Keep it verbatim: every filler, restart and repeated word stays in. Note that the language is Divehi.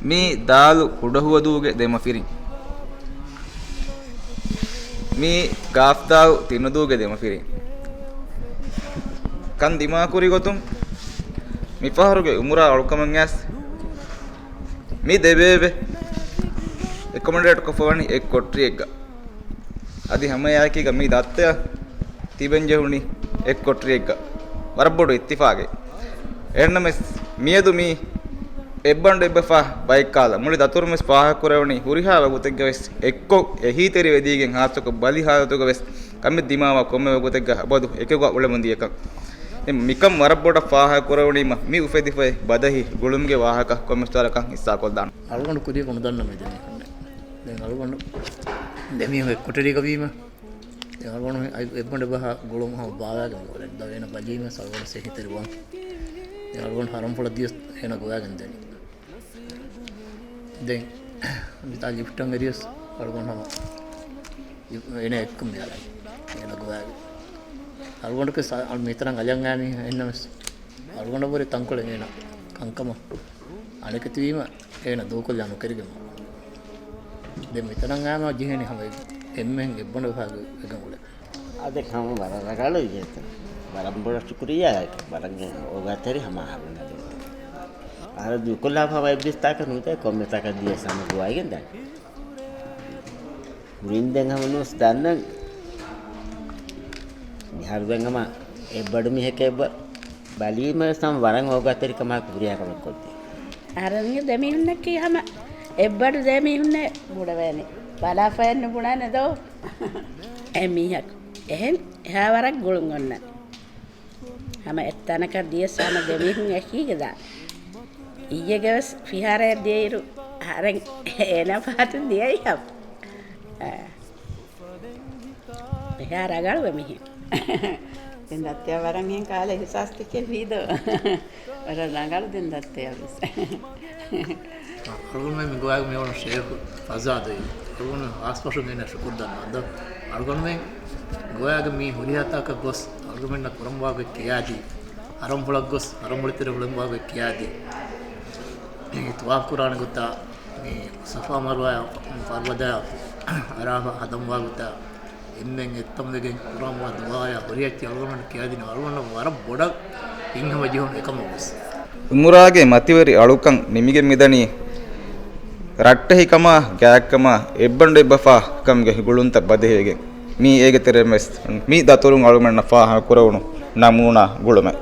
މީ ދާލު ކުޑަހުވަދޫގެ ދެމަފިރިން. މީ ގާފްދާލު ތިނުދޫގެ ދެމަފިރިން. ކަން ދިމާކުރި ގޮތުން މިފަހަރުގެ އުމުރާ އަޅުކަމަށް އައިސް މި ދެބޭބެ އެކޮމޮޑޭޓް ކޮށްފަވަނީ އެއް ކޮޓަރިއެއްގަ. އަދި ހަމައެއާއެކީގަ މި ދައްތަޔަށް ތިބެން ޖެހުނީ އެއް ކޮޓަރިއެއްގަ. ވަރަށް ބޮޑު އިއްތިފާގެއް. އެހެންނަމަވެސް މިއަދު މީ އެއްބަނޑު އެއްބަފާ ބައެއްކާލަ މުޅި ދަތުރުން ވެސް ފާހަގަކުރެވެނީ ހުރިހާ ވަގުތެއްގަ ވެސް އެއްކޮށް އެހީތެރިވެދީގެން ހާއްސަކޮށް ބަލި ހާލަތުގަ ވެސް ކަމެއް ދިމާވާ ކޮންމެ ވަގުތެއްގަ އަބަދު އެކުގަ އުޅެމުން ދިޔަކަން. މިކަން ވަރަށް ބޮޑަށް ފާހަގަކުރެވުނީމަ މި އުފެދިފައި ބަދަހި ގުޅުމުގެ ވާހަކަ ކޮންމެސް ވަރަކަށް ހިއްސާކޮށްދާނަން. އަޅުގަނޑު ކުރިއަށް ނުދަންނަ މި ދެމީހުންނެއް. ދެން އަޅުގަނޑު ދެމީހުން އެއްކޮޓަރީގަ ވީމަ ދެން އަޅުގަނޑު އެއްބަނޑު އެއްބަފާ ގުޅުން ހަމަ ބާވާގެން އުޅެން. ދޯ އޭނަ ބަލީމަ އަޅުގަނޑު ސެހިތެރިވަން. ދެން އަޅުގަނޑު ހަރަންފުޅަށް ދިޔަސް އޭނަ ގޮވާގެން ދެނީ. ދެން މިތާ ލިފްޓަށް އެރިޔަސް އަޅުގަނޑު ހަމަ އޭނަ އެއްކޮށް މި އަރަން. އޭނަ ގޮވާގެން. އަޅުގަނޑުގެ ސަ-، މިތަނަށް އަލަށް އައިމީ އެހެންނަމަވެސް އަޅުގަނޑަށްވުރެ ތަންކޮޅެއް އޭނަ ކަންކަމަށް އަނެކެތިވީމަ އޭނަ ދޫކޮށްލާ ނުކެރިގެން. ދެން މިތަނަށް އައިމަ ޖެހެނީ ހަމަ އެންމެން އެއްބަނޑު އެއްބަފާގެ ވެގެން އުޅެން. އާދެ، ހަމަ ވަރަށް ރަނގަޅު ވިޔަތަ. ވަރަށް ބޮޑަށް ޝުކުރިއްޔާ. ވަރަށް އޯގާތެރި ހަމަ އަހަރުމެން އަދި. އަހަރު ދޫކޮށްލާފަ ހަމަ އެއްވެސްތާކަށް ނުވިތަ ކޮންމެ ތާކަށް ދިޔަސް ހަމަ ގޮވައިގެން ދާނެ. ކުރިން ދެން ހަމަ ނޫސް ދަންނަން. މިހާރު ދެން ހަމަ އެއްބަޑު މީހެކޭ ބަ-، ބަލީމަ ވެސް ހަމަ ވަރަށް އޯގާތެރިކަމާ ހުރިހާ ކަމެއް ކޮށްދޭ. އަހަރެންގެ ދެމީހުންނަކީ ހަމަ އެއްބަޑު ދެމީހުންނޭ ބުނެވޭނެ. ބަލާފައެއް ނުބުނާނެ ދޯ. އެ މީހަކު. އެހެން އެހާ ވަރަށް ގުޅުން އޮންނަން. ހަމަ އެއްތަނަކަށް ދިޔަސް ހަމަ ދެމީހުން އެކީގަ ދާން. އިއްޔެގެ ވެސް ފިހާރައަށް ދިޔައިރު އަހަރެން އޭނަ ފަހަތުން ދިޔައީ ހަމަ. އެހާ ރަނގަޅުވެ މިހެން. ދެން ދައްތަޔަށް ވަރަށް އެހެން ކާލަ އިހުސާސްތަކެއް ވީދޯ. ވަރަށް ރަނގަޅު ދެން ދައްތަޔަށް ވެސް. އަޅުގަނޑުމެން މި ގޮވާގެ މި އޮންނަ ޝޭޚު ފަޒާދު އަޅުގަނޑު ހާސް ފަށުން އޭނަ ޝުކުރު ދަންނަވަން. އަޅުގަނޑުމެން ގޮވާގެ މި ހުރިހާ ތާކަށް ގޮސް އަޅުގަނޑުމެންނަށް ކުރަންވާގޮތް ކިޔާދީ، ހަރަންފުޅަށް ގޮސް ހަރަންފުޅި ތެރެ ހުޅަންވާގޮތް ކިޔާދީ، ތުވާފް ކުރާނެ ގޮތާ، މި ޞަފާ މަރުވާ ފަރުވަދަ އަރާފާ ހަދަންވާ ގޮތާ، އެންމެން އެއްތަންވެގެން ކުރަންވާ ދުޢާޔާ ހުރިހާ އަޅުގަނޑު ކިޔާދިން އަޅުގަނޑަށް ވަރަށް ބޮޑަށް ހިތްހަމަޖެހުނު އެކަމަށް ވެސް. އުމުރާގެ މަތިވެރި އަޅުކަން ނިމިގެން މިދަނީ ރައްޓެހިކަމާ، ގާތްކަމާ، އެއްބަނޑު އެއްބަފާކަމުގެ ގުޅުންތައް ބަދަހިވެގެން. މީ އޭގެ ތެރެއިން ވެސް މި ދަތުރުން އަޅުގަނޑަށް ފާހަގަކުރެވުނު ނަމޫނާ ގުޅުމެއް.